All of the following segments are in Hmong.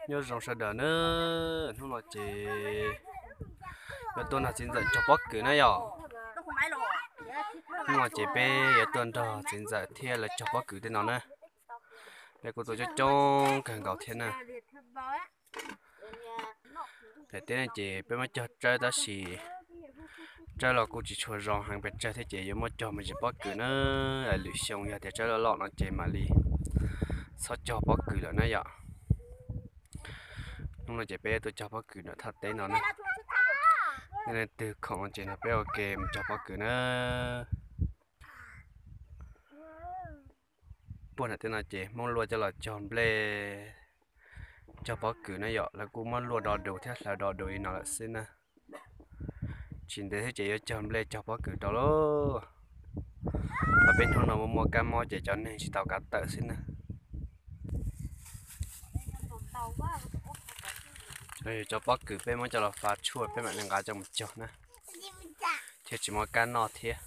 Nyob zoo sawv daws na, hnub no ces yuav tuaj nrog txiv ntxawm cog pob kws na yom. Hnub no ces peb yuav tuaj nrog txiv ntxawm thiab lawv cog pob kws tej no na. Peb kuj tuaj coob coob kawg nkaus thiab na. Daim teb no ces peb muab cog tsawb tab sis tsawb los kuj tsis tshua zoo heev pes tsawg thiab ces yuav muab cog me ntsis pob kws na. Lwm xyoo yog tias tsawb loj loj no ces mam li txhob cog pob kws lawm na yom. Hnub no ces peb tuaj cog pob kws ntawm thaj teb no na. Leej twg khoom ces nrog peb ua ke mus cog pob kws na. Puag nram tej no ces Hmoob luaj coj los cog nplej cog pob kws na yom, lawv kuj muab luaj do dus thiab hlawv do dus li no lawm xwb na. Tsis ntev thiab ces yuav cog nplej cog pob kws rau lauj. Ob peb hnub no muaj muaj kab mob ces cov neeg tsis tau kav tawm xwb na. Cov pob kws peb muab coj los fav tshuaj peb mam li nqa coj mus cog na, thiaj tsis muaj kab noj thiab.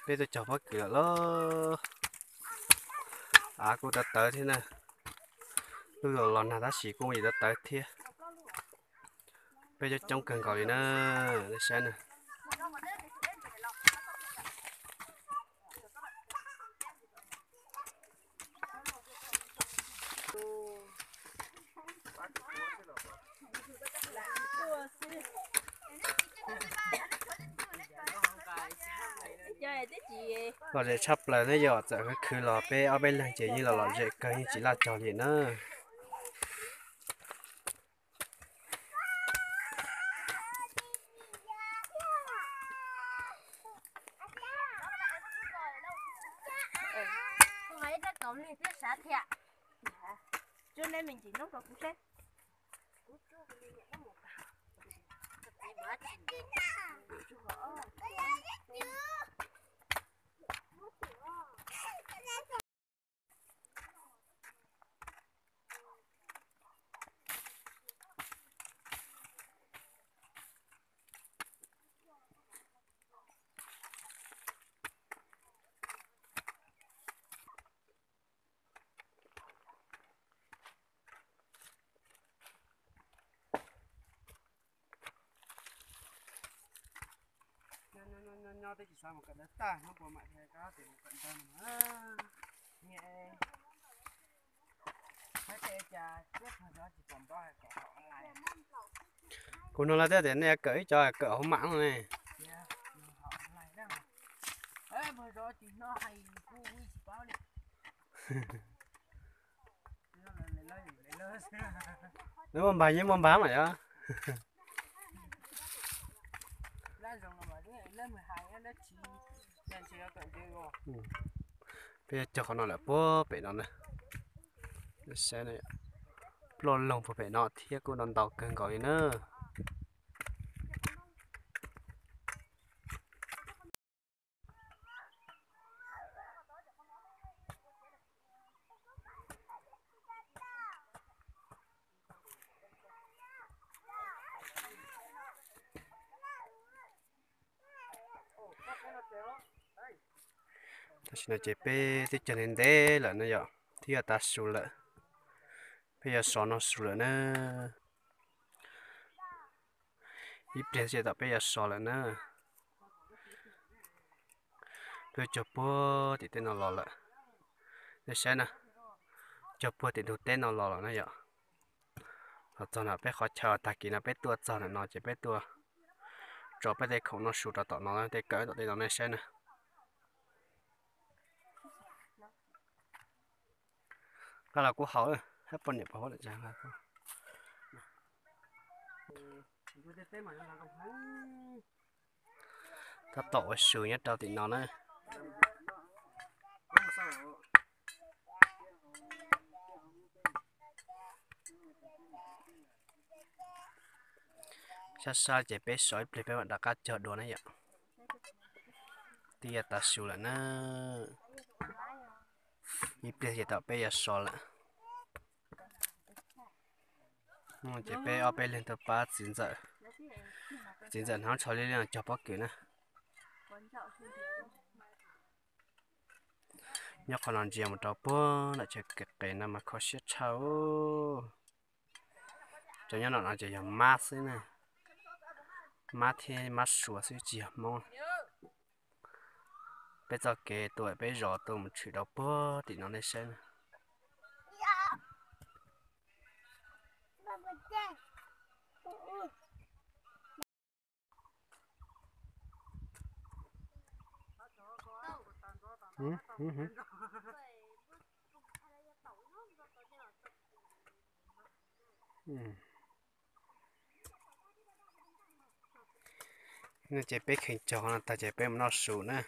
Peb tuaj cog pob kws lawm lauj. Av kuj tawv tawv thiab na. Twb los los nag tab sis kuj tawv tawv thiab. Peb coob coob kawg nkaus li na, nej saib na. Lom zem tshaj plaws na yom, txawm khwv khwv los peb ob peb leeg ces yeej los lom zem kawg yeej tsis laj cog li na. Nyob nyob nyob nyob twb tsis xav mus kawm ntawv tag, hnub puas mam dhia kab tes mus kawm ntawv no na. Kuv hnov lawv twb tias nej kawm ib co kawm hauv mam no ne. Lawv muaj npag yeej muaj npag mas yog. Peb yuav cog qhov no lawm puag pem no na. Saib, ploj loog puag pem no thiab kuj ntau ntau kawg nkaus li na. Tam sim no ces peb twb cog ntev ntev lawm no yom, twb yuav tav su lawm. Peb yuav sov noj su lawm na. Ib pliag ces tom peb yuav sov lawm na. Peb cog puag tim teb no los lawm. Nej saib na, cog puag tim ntug teb no los lawm na yom. Los txog nram peb qhov chaw tag kis no peb tuaj txog nram no ces peb tuaj tso peb tej khoom noj su rau tom no, tej kawm tom tej no nej saib na. Nqa los kuv haus, hab poj niam pos huab ntawm tsa nqa. Tab tom ua su nyob rau tim no na. Sab sab ces peb sov ib pliag peb mam rov qab cog dua na yom. Twb yuav tav su lawm na. Ib pliag ces tom peb yuav sov lawm. Ces peb ob peb leeg tuaj pab txiv ntxawm, txiv ntxawm hnav tsho liab liab cog pob kws na. Nyob qhov no ntsia mus rau puag nram chaw kev qes no mas kho siab tshaj. Cov nyob no no ces yog mab xwb na, mab thiab mab sua xwb tsis yog Hmoob. Peb txoj kev tuaj peb zos tuaj mus tshwm rau puag tim no nej saib na. Ces peb kheev cog no tag ces peb mus noj su na.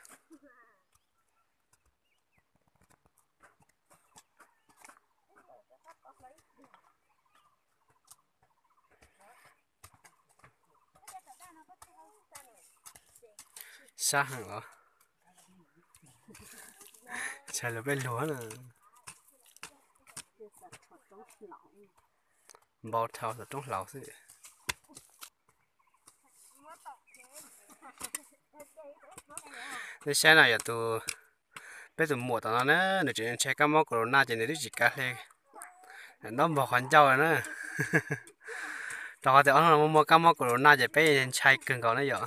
Sab heev los? Ntshai lawv peb luag na. Npau dhau tom roob hlaus xwb. Nej saib no yog tus, peb tus muam tom no na, nws tseem ntshai kab mob corona ces nws twb tsis kav hli, ntaub npog qhov ncauj na. Rau qhov tias ob hnub no muaj muaj kab mob corona ces peb ntshai kawg nkaus na yom.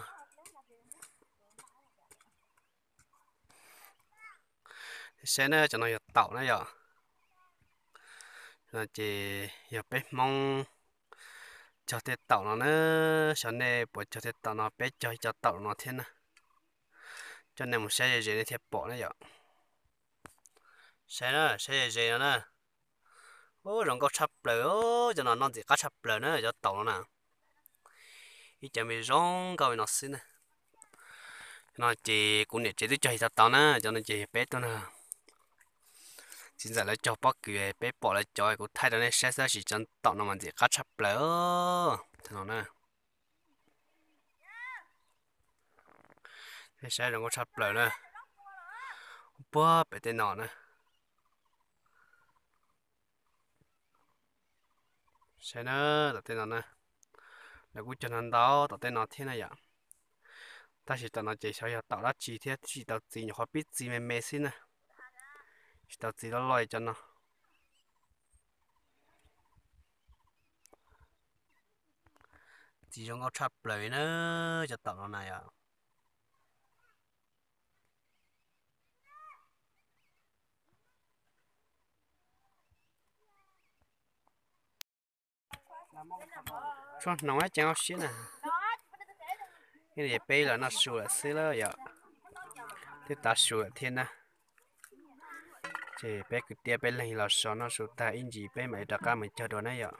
Saib na, cov no yog taum na yom. No ces yog peb Hmoob cog tej taum no na. Xyov nej puas cog tej taum no, peb cog ib co taum no thiab na. Coj nej mus saib ze ze nej thiaj pom na yom. Saib na, saib ze ze no na. Ub, zoo nkauj tshaj plaws, cov no noj ntxim qab tshaj plaws na, cov taum no na. Ib cov me zoo nkauj li no xwb na. No ces kuv niam tsev twb cog tsis tau tau na, cov no ces yog peb tuaj na. Txiv ntxawm lawv cog pob kws peb pom lawv cov kuv thaij rau nej saib xwb, tab sis cov taum no mas ntxim qab tshaj plaws no na. Nej saib zoo nkauj tshaj plaws na. Puag pem tej no na. Saib na, tom tej no na, lawv kuj cog ntau ntau tom tej no thiab na yom. Tab sis tom no ces xyov yog taum dab tsi thiab tsis tau txiv, nyuam qhuav pib txiv me me xwb na. Tsis tau txiv loj loj li cov no. Txiv zoo nkauj tshaj plaws na, cov taum no na yom. Tshuav hnoos ceev hauv siab na. Peb los noj su lawm xwb lawm yom. Twb tav su lawm thiab na. Ces peb kwv tij peb leeg los so noj su tag ib ntsis peb mam li rov qab mus cog dua na yom.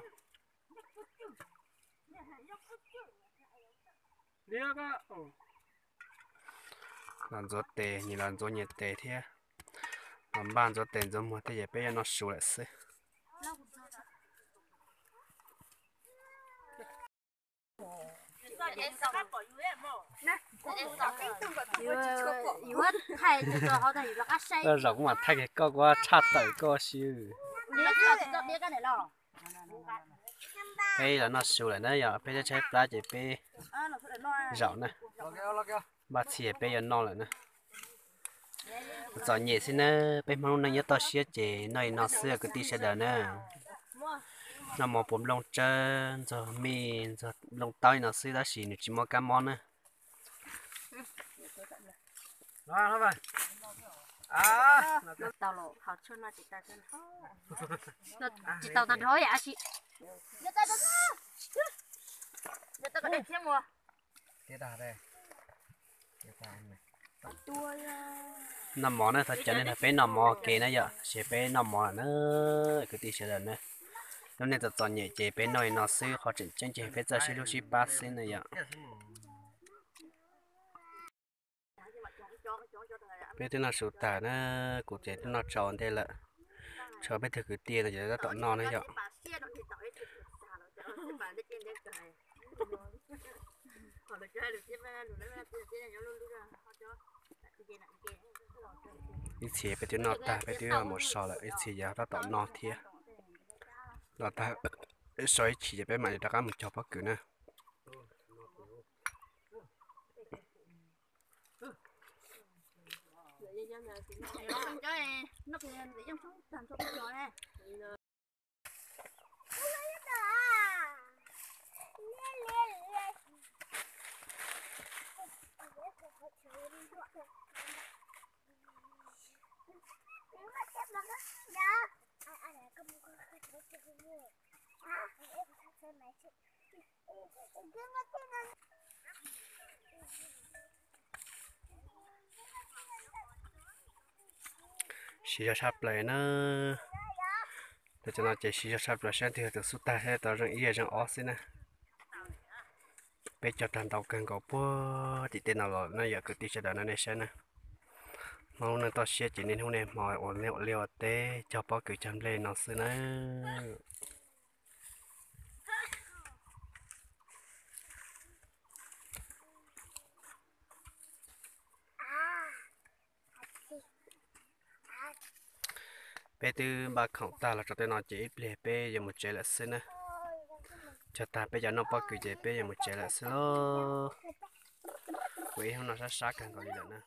Los ntxuav tes, nyias los ntxuav nyias tes thiab. Los npaj ntxuav tes ntxuav muag thiab ces peb yuav noj su lawm xwb. Zaum kuv mam thaij kiag koj, kuv tshaj tawm koj si. Peb los noj su lawm na yom, peb tshaib tshaib plab ces peb zaum na. Npaj txhij peb yuav noj lawm na. Txom nyem xwb na, peb Hmoob lub neej nyob toj siab ces noj li no xwb kwv tij sawv daws na. Noj mov puas nplooj tsawb, ntxuag mij, ntxuag nplooj taub li no xwb tab sis nws tsis muaj kab mob na. Noj mov na, thov caw nej nrog peb noj mov ua ke na yom, ces peb noj mov lawm na, kwv tij sawv daws na. Lub neej txom txom nyem ces peb noj li no xwb, qhov tseem ceeb ces peb txawj sib hlub sib pab xwb na yom. Peb twb noj su tag na, kuv ces twb noj tsau ua ntej lawm, tshuav peb tug kwv tij no ces tab tom noj na yom. Ib txhia peb twb noj tag, peb twb mus so lawm, ib txhia yog tab tom noj thiab. Noj tag so ib chim ces peb mam li rov qab mus cog pob kws na. Siv zog tshaj plaws na. Tam sim no ces siv zog tshaj plaws, saib twg yog tus xub tag thiab tau zeej ib yog zeej ob xwb na. Peb cog tag ntau kawg nkaus puag tim tej no los na yom kwv tij sawv daws no nej saib na. Hmoob neej toj siab ces niaj hnub niaj hmo ua liaj ua teb cog pob kws cog nplej no xwb na. Peb twb npaj khoom tag los tso tej no ces ib pliag peb yuav mus tsev lawm xwb na. Cog tag peb cov noj pob kws ces peb yuav mus tsev lawm xwb lauj. Kuv ib hnub no sab sab kawg nkaus li lawm na.